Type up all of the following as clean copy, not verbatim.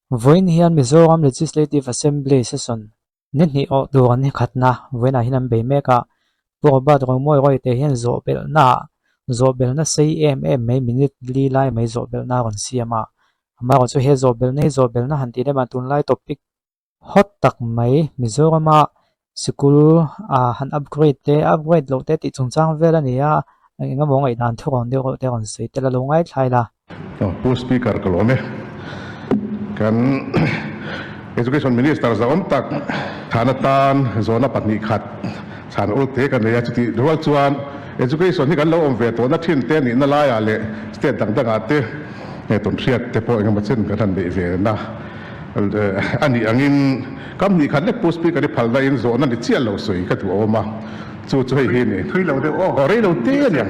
Vawiin hian Mizoram Legislative Assembly session ni hnih awh tur an khatna vawiinah hian an bei mek a, Pu Robert Romawi Royte hian zawhbelhnaah zawhbelhna sei em em mai minute li lai mai zawhbelhna a rawn siam a, amaherawhchu he zawhbelhna hi zawhbelhna han tih lem ah tunlai topic Hot tak mai, Mizorama sikul ah han upgrade te, upgrade loh te tih chungchang vel a ni a, eng emaw ngaihdan thu rawn deuh reuh te rawn sawi tel a lo ngaithlai la. Pu Speaker ka lawm e. Kan Education Minister zahawm tak chhan atan zawhna 2 khat chhan ul te ka nei a, chutih rual chuan Education hi kan lo awm ve tawhna thin te nihna laiah leh state dang dangah te tawnhriat te pawh engemaw chen kan han neih ve na. A nih angin kam hnih khat lek Pu Speaker i phalna in zawhna ni chiah lo sawi ka duh awm a, chu chu hei hi ni. Thui lo deuh aw. Aw rei lo te a niang,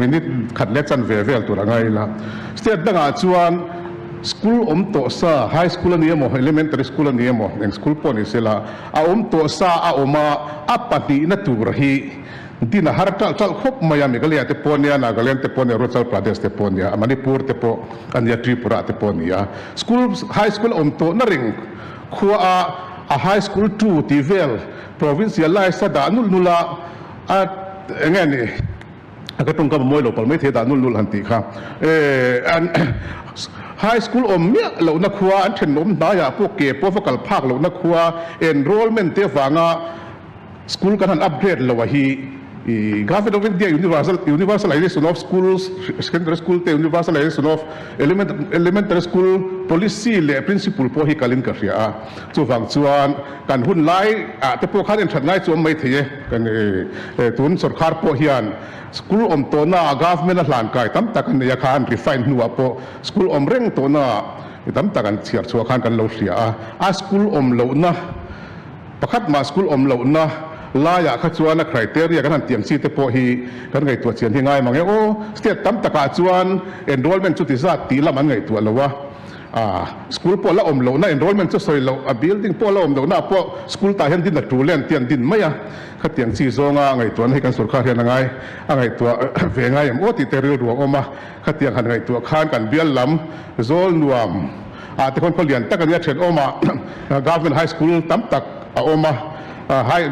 minute khat leh chanve vel tur a ngai la. State dangah chuan school awm tawh sa, high school a ni emaw, elementary school a ni emaw, eng school pawh ni se la, a awm tawh sa a awm a, a pahnihna tur hi Din a har ṭalh ṭalh khawp mai a, Meghalaya te pawh nia, Nagaland te pawh nia, Arunachal Pradesh te pawh nia, Manipur te pawh a nia, Tripura te pawh a nia. School, high school awm tawhna reng khua a, a high school tu tih vel provincialize a dah nulh nulh a, a eng nge ni, a ka tawngkam a mawi lo palh mai thei a dah nulh nulh han tih kha. An high school awm miah lohna khua, an thenawm hnaiah pawh ke pawh va kal phak lohna khua, enrollment te avanga School kan han upgrade lo a hi i Government of India Universal Universalization of Schools Secondary School te Universalization of Element Elementary School Policy leh Principle pawh hi kalin ka hria a. Chuvang chuan kan hun lai ah te pawh khan enthat ngai chu awm mai thei e. Kan tun sorkar pawh hian school awm tawhna ah Government a hlan kai tam tak an nei a kha an refine hnuah pawh school awm reng tawhna ah tam tak an chhiar chhuah khan kan lo hria a. A school awm lohna Pakhat mah school awm lohna laiah kha chuan a criteria kan han tiam chi te pawh hi kan ngaihtuah chian hi ngai mang e aw. State tam takah chuan enrollment chu ti zat tih lam an ngaihtuah lo a, ah school pawh la awm lohna enrollment chu sawi loh a building pawh la awm lohna ah pawh school tah hian din a tul em tih an din mai a, khatiang chi zawnga ngaihtuahna hi kan sorkar hian a ngai a ngaihtuah ve ngai em aw tih te rilru a awm a, khatiang han ngaihtuah khan kan bial lam zawl nuam Ah te khawn khaw lian tak a nia thenawm ah Government High School tam tak a awm a, High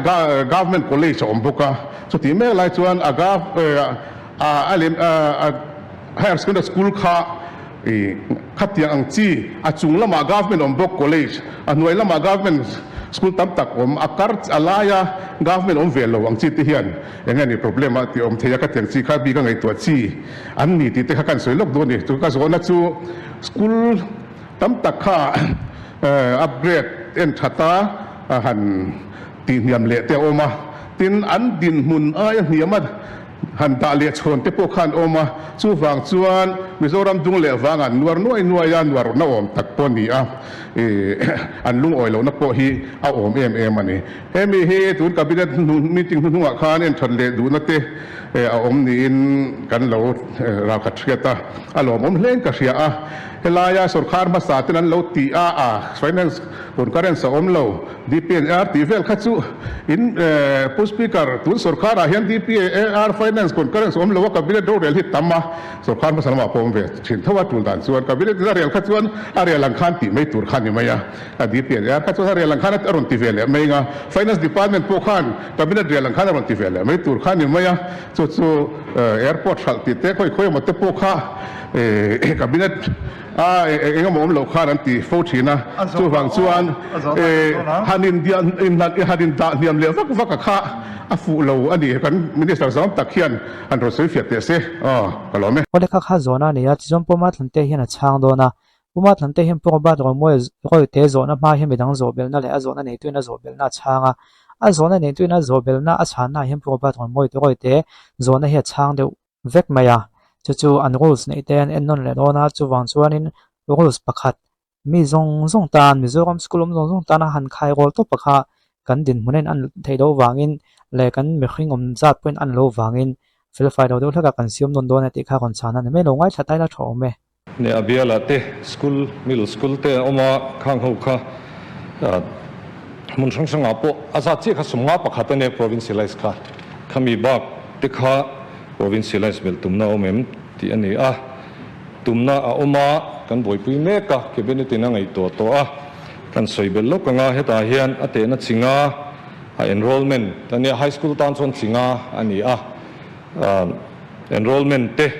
Government College a awm bawk a, chutih mek lai chuan a a lem a Higher Secondary School kha ih khatiang ang chi a chung lamah Government awm bawk College a hnuai lamah Government School tam tak awm a kar a laia Government awm ve lo ang chi te hian eng nge ni problem a tih awm thei a khatiang chi kha bik a ngaihtuah chi an ni tih te kha kan sawi lawk duh a ni. Chu ka zawhna chu school tam tak kha upgrade en that a han tihhniam leh te a awm a, tin an dinhmun aia hniam a han dah leh chhawn te pawh kha an awm a, chuvang chuan Mizoram dung leh vang an nuar nuai nuai a, nuarna awm tak pawh a ni a, an lungawi lohna pawh hi a awm em em a ni. Hemi hi tun Cabinet meeting hnuhnungah khan en that leh duhna te a awm niin kan lo ralkhat hriat a, a lawmawm hlein ka hria a. Helaia sorkar hmasa ten an lo ti a, a finance concurrence a awm lo, DPNR tih vel kha chu in Pu Speaker, tun sorkarah hian DPAR finance concurrence awm lo a, Cabinet rorel hi tam a, sorkar hmasa lamah pawh awm ve thin tho a, tul dan chuan Cabinet in a rel kha chuan a rel ang khan tih mai tur kha a ni mai a. A DPNR kha chuan a rel ang khan a rawn ti ve leh mai ang a, Finance Department pawh khan Cabinet rel ang khan a rawn ti ve leh mai tur kha a ni mai a, chu chu Airport hralh tih te khawi khawi emaw te pawh kha Cabinet a eng emaw awm loh khan an ti fo thin a, chuvang chuan han han indah hniam leh vak vak a kha a fuh lo a ni, kan Minister zawng tak hian han rawn sawi fiah teh se aw ka lawm e. Awle kha kha zawhna a nei a, tichuan Pawma Thlante hian a chhang dawn a, Puma Thlante hian Pu Robert Romawi Rawite zawhna hma hian midang zawhbelhna leh a zawhna neituin a zawhbelhna a chhang a. A zawhna neituin a zawhbelhna a chhannaah hian Pu Robert Romawi Rawite zawhna hi a chhang deuh vek mai a. Chu chu an rules neih te an ennawn leh dawn a, chuvang chuanin rules pakhat mi zawng zawng tan Mizoram school awm zawng zawng tana han khai rawl tawp a kha kan dinhmun a in an theih loh vangin leh kan mihring awm zat pawhin an lo vangin felfai lo deuh hlek a kan siam dawn dawn a tih kha rawn chhan a ni mai lo ngaithla ta ila tha awm e. Nia a bialah te school, middle school te a awm a, khang ho kha hmun hrang hrangah pawh a zat chiah kha 51 a nia provincialize kha, khami bak te kha provincialize belh tumna a awm em tih a ni a, tumna a awm a. kan buaipui mek a, Cabinet in a ngaihtuah tawh a, kan sawi belh lawk ang a, hetah hian a tehna chi nga a enrollment a nia, High School tan chuan chi nga a ni a, enrollment te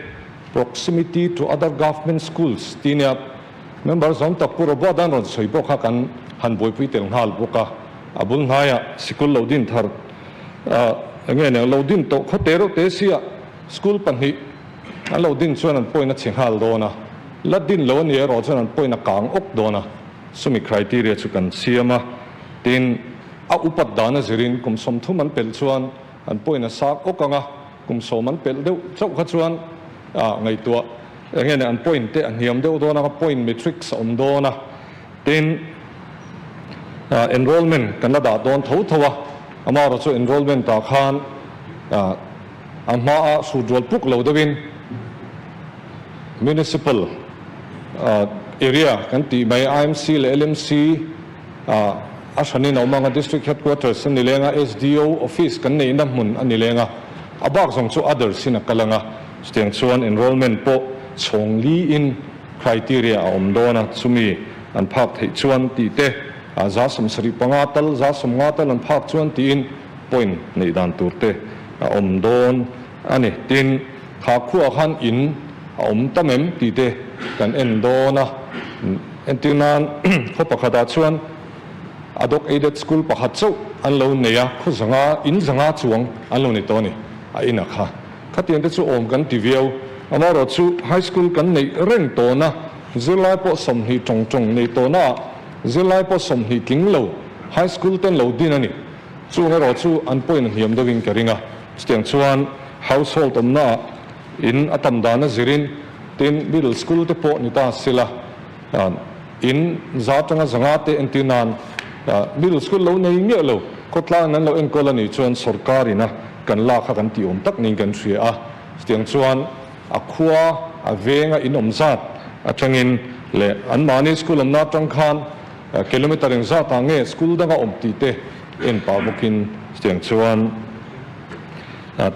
proximity to other government schools tih nia member zawm tak Pu Robert an rawn sawi pawh kha kan han buaipui tel nghal bawk a, a bul hnaiah sikul lo din thar eng nge nia lo din tawh khaw te reuh te sia school pahnih an lo din chuan an pawhin a chhe nghal dawn a, la din lo a nih erawh chuan an pawhin a kang awk dawn a, chumi criteria chu kan siam a, tin a upat dan a zirin kum 30 an pelh chuan an pawhin a sak awk ang a. Kum 10 an pelh deuh chauh kha chuan ngaihtuah eng nge nih an point te a hniam deuh dawn a, point matrix a awm dawn a, tin enrollment kan la dah dawn tho tho a, amaherawh chu enrollment ah khan a hmaa hrut rual puk lo deuhin municipal area kan tih mai IMC leh LMC A hranin a awm ang a, District Headquarters a ni leng a, SDO Office kan neihna hmun a ni leng a, a bak zawng chu others in a kal ang a, chutiang chuan enrollment pawh chhawng li in criteria a awm dawn a, chumi an phak theih chuan tih te, 75% tal, 50% tal an phak chuan tiin point neih dan tur te a awm dawn a ni. Tin, kha khuaah khan in a awm tam em tih te kan en dawn a. Entir nan khaw pakhatah chuan Adok Aided School pakhat chauh an lo nei a, khaw zanga, in zanga chuang an lo nei tawh a ni, a inah kha. Khatiang te chu awm kan ti viau. Amaherawh chu High School kan neih reng tawhna, zirlai pawh 20 tawng tawng nei tawhnaah zirlai pawh 20 tling lo High School ten lo din a ni. Chung erawh chu an pawhin a hniam deuhin ka ring a. Chutiang chuan household awmnaah in a tam dan a zirin Tin, middle school te pawh ni ta sila, in za atanga zanga te entir nan middle school lo nei miah lo, khawtlang an lo enkawl a nih chuan sorkar ina kan lak kha kan tih awm tak niin kan hria a. Chutiang chuan a khua, a venga in awm zat atangin leh anmahni school awmna atang khan kilometer engzat ah nge school danga awm tih te en pah bawkin chutiang chuan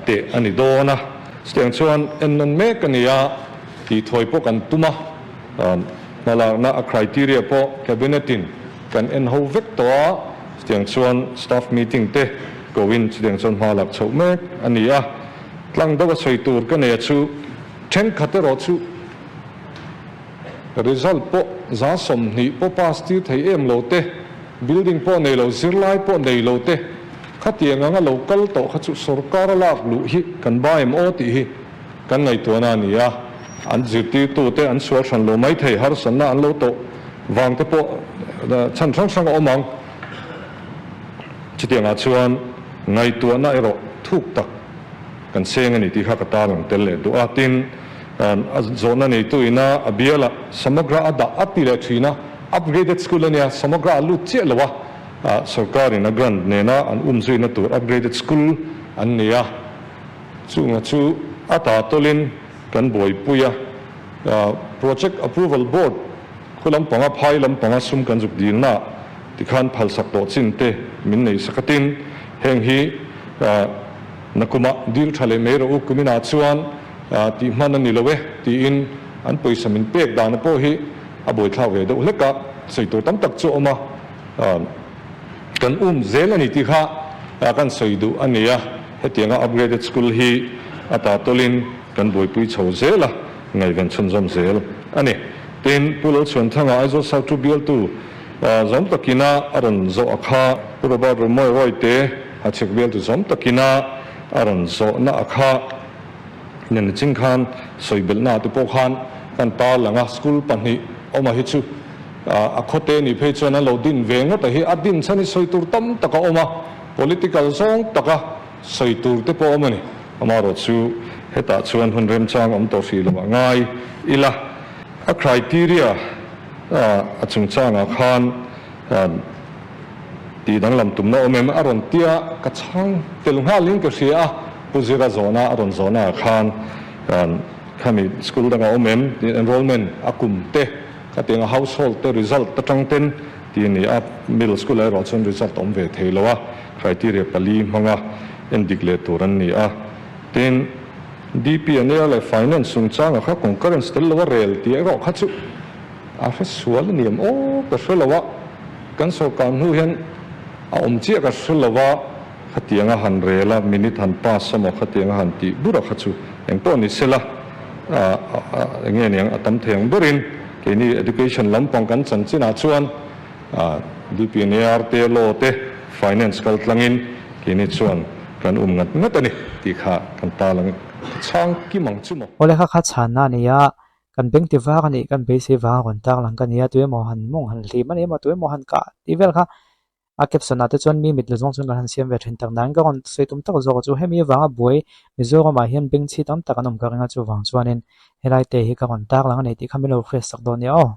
teh a ni dawn a. Chutiang chuan en nawn mek a ni a, tih thawi pawh kan tum a, hmalakna a criteria pawh Cabinet in kan en ho vek tawh a, chutiang chuan staff meeting te koin chutiang chuan hma lak chhoh mek a ni a. Tlang deuh a sawi tur ka nei a chu thenkhat erawh chu result pawh 20% pawh pass tir thei em lo te, building pawh nei lo, zirlai pawh nei lo te, Khatiang anga lo kal tawh kha chu sorkar a lak luh hi kan ba em aw tih hi kan ngaihtuahna a ni a, an zirtirtute an sual hran lo mai thei, harsatna an lo tawh vang te pawh chhan hrang hrang a awm ang. Chutiangah chuan ngaihtuahna erawh thuk tak kan seng a ni tih kha ka tarlang tel leh duh a, tin a zawhna neitu ina a bialah Samagra a dah a ti leh thin a, upgraded school a nia, Samagra a lut chiah lo a. Sorkarin a grant nena an umzuina tur upgraded school an nei a, chunga chu a ta tawlin kan buaipui a, Project Approval Board khu lampanga phai lampanga sum kan zuk dilna tikhan phalsak tawh chin te min nei sak a, tin heng hi nakumah dil tha leh mai rawh u kuminah chuan tih hman a ni lo e tiin an pawisa min pek dana pawh hi a buaithlak ve deuh hlek a, sawi tur tam tak chu a awm a. Kan um zel a ni tih kha kan sawi duh a ni a, hetianga upgraded school hi a ta tawlin kan buaipui chho zel a, ngaihven chhunzawm zel a ni. Tin, Pu Lalchhuanthanga Aizawl South chu bialtu zawm takina a rawn zawh a kha, Pu Robert Rumawi Rawite Hachhek bialtu zawm takina a rawn zawhna a kha, nen ching khan sawi belhna te pawh khan kan tarlang a, school pahnih awma hi chu A khawte nih phei chuan an lo din ve ngawt a hi, a din chhan hi sawi tur tam tak a awm a, political zawng taka sawi tur te pawh a awm a ni. Amaherawh chu hetah chuan hun remchang awm tawh hrih lo a ngai ila, a criteria a chungchangah khan tih danglam tumna awm em a rawn tia ka chhang tel nghalin ka hria a, Pu Zira zawhna a rawn zawhnaah khan khami school dangah awm em tih enrollment a kum te Khatianga household te result atang ten tih a ni a, middle school ah erawh chuan result a awm ve thei lo a, criteria pali hmanga en dik leh tur an ni a. Tin, DP a nia leh finance chungchanga kha concurrence tel lo a rel tih erawh kha chu. A hre sual a ni em aw ka hre lo a, kan sorkar hnu hian a awm chiah ka hre lo a, khatianga han rel a, minute han pass emaw khatianga han tih bur a kha chu engpawh ni sela eng nge niang a tam thei ang berin keini education lampang kan chanchinah chuan DPNAR te law te finance kal tlangin keini chuan kan um ngat ngat a ni tih kha kan tarlang chhang kim ang chu maw. Awle kha kha chhanna a ni a, Kan beng ti vak a nih, kan beisei vang a rawn tar lang ka nia, tuemaw han mawng han hlim a ni emaw, tuemaw han kah tih vel kha a caption ah te chuan mi mit la zawng chuan kan han siam ve thin tak nain ka rawn sawi tum tak zawk chu hemi avanga buai Mizoram ah hian beng chhi tam tak an awm ka ring a chuvang chuanin helai te hi ka rawn tar lang a ni tih kha min lo hriat sak dawn nia aw.